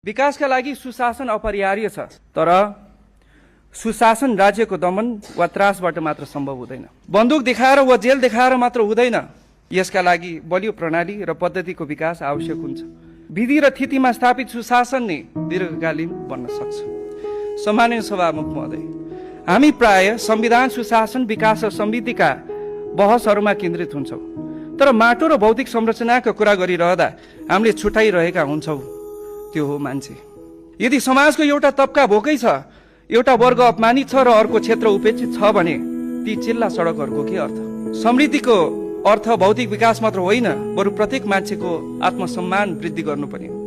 विकासका लागि सुशासन अपरिहार्य छ, तर सुशासन राज्यको दमन वा त्रासबाट मात्र सम्भव हुँदैन। बन्दुक देखाएर वा जेल देखाएर मात्र हुँदैन। यसका लागि बलियो प्रणाली र पद्धतिको विकास आवश्यक हुन्छ। विधि र थितिमा स्थापित सुशासन नै दीर्घकालीन बन्न सक्छ। सम्माननीय सभामुख महोदय, हामी प्राय संविधान, सुशासन, विकास र समृद्धिका बहसहरूमा केन्द्रित हुन्छौँ, तर माटो र भौतिक संरचनाको कुरा गरिरहँदा हामीले छुट्याइरहेका हुन्छौँ। त्यो हो मान्छे। यदि समाजको एउटा तबका भोकै छ, एउटा वर्ग अपमानित छ र अर्को क्षेत्र उपेक्षित छ भने ती चिल्ला सडकहरूको के अर्थ? समृद्धिको अर्थ भौतिक विकास मात्र होइन, बरु प्रत्येक मान्छेको आत्मसम्मान वृद्धि गर्नुपर्ने हो।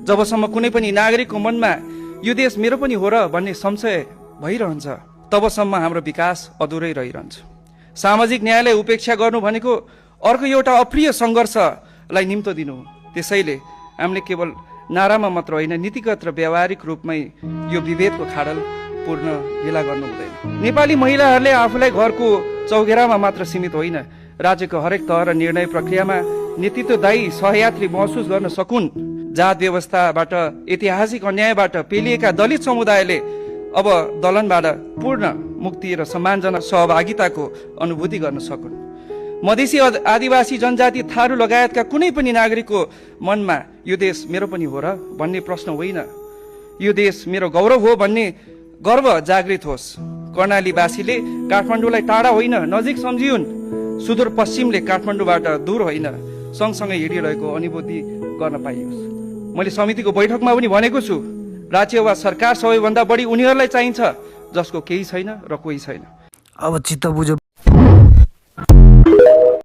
जबसम्म कुनै पनि नागरिकको मनमा यो देश मेरो पनि हो र भन्ने संशय भइरहन्छ, तबसम्म हाम्रो विकास अधुरै रहिरहन्छ। सामाजिक न्यायलाई उपेक्षा गर्नु भनेको अर्को एउटा अप्रिय सङ्घर्षलाई निम्तो दिनु हो। त्यसैले हामीले केवल नारामा मात्र होइन, नीतिगत र व्यावहारिक रूपमै यो विभेदको खाडल पूर्ण ढिला गर्नु हुँदैन। नेपाली महिलाहरूले आफूलाई घरको चौघेरामा मात्र सीमित होइन, राज्यको हरेक तह र निर्णय प्रक्रियामा नेतृत्वदायी सहयात्री महसुस गर्न सकुन्। जात व्यवस्थाबाट, ऐतिहासिक अन्यायबाट पेलिएका दलित समुदायले अब दलनबाट पूर्ण मुक्ति र सम्मानजनक सहभागिताको अनुभूति गर्न सकुन्। मधेसी, आदिवासी जनजाति, थारू लगायतका कुनै पनि नागरिकको मनमा यो देश मेरो पनि हो र भन्ने प्रश्न होइन, यो देश मेरो गौरव हो भन्ने गर्व जागृत होस्। कर्णालीवासीले काठमाडौँलाई टाढा होइन नजिक सम्झिउन्। सुदूरपश्चिमले काठमाडौँबाट दूर होइन सँगसँगै हिँडिरहेको अनुभूति गर्न पाइयोस्। मैले समितिको बैठकमा पनि भनेको छु, राज्य वा सरकार सबैभन्दा बढी उनीहरूलाई चाहिन्छ जसको केही छैन र कोही छैन। अब चित्त बुझ्यो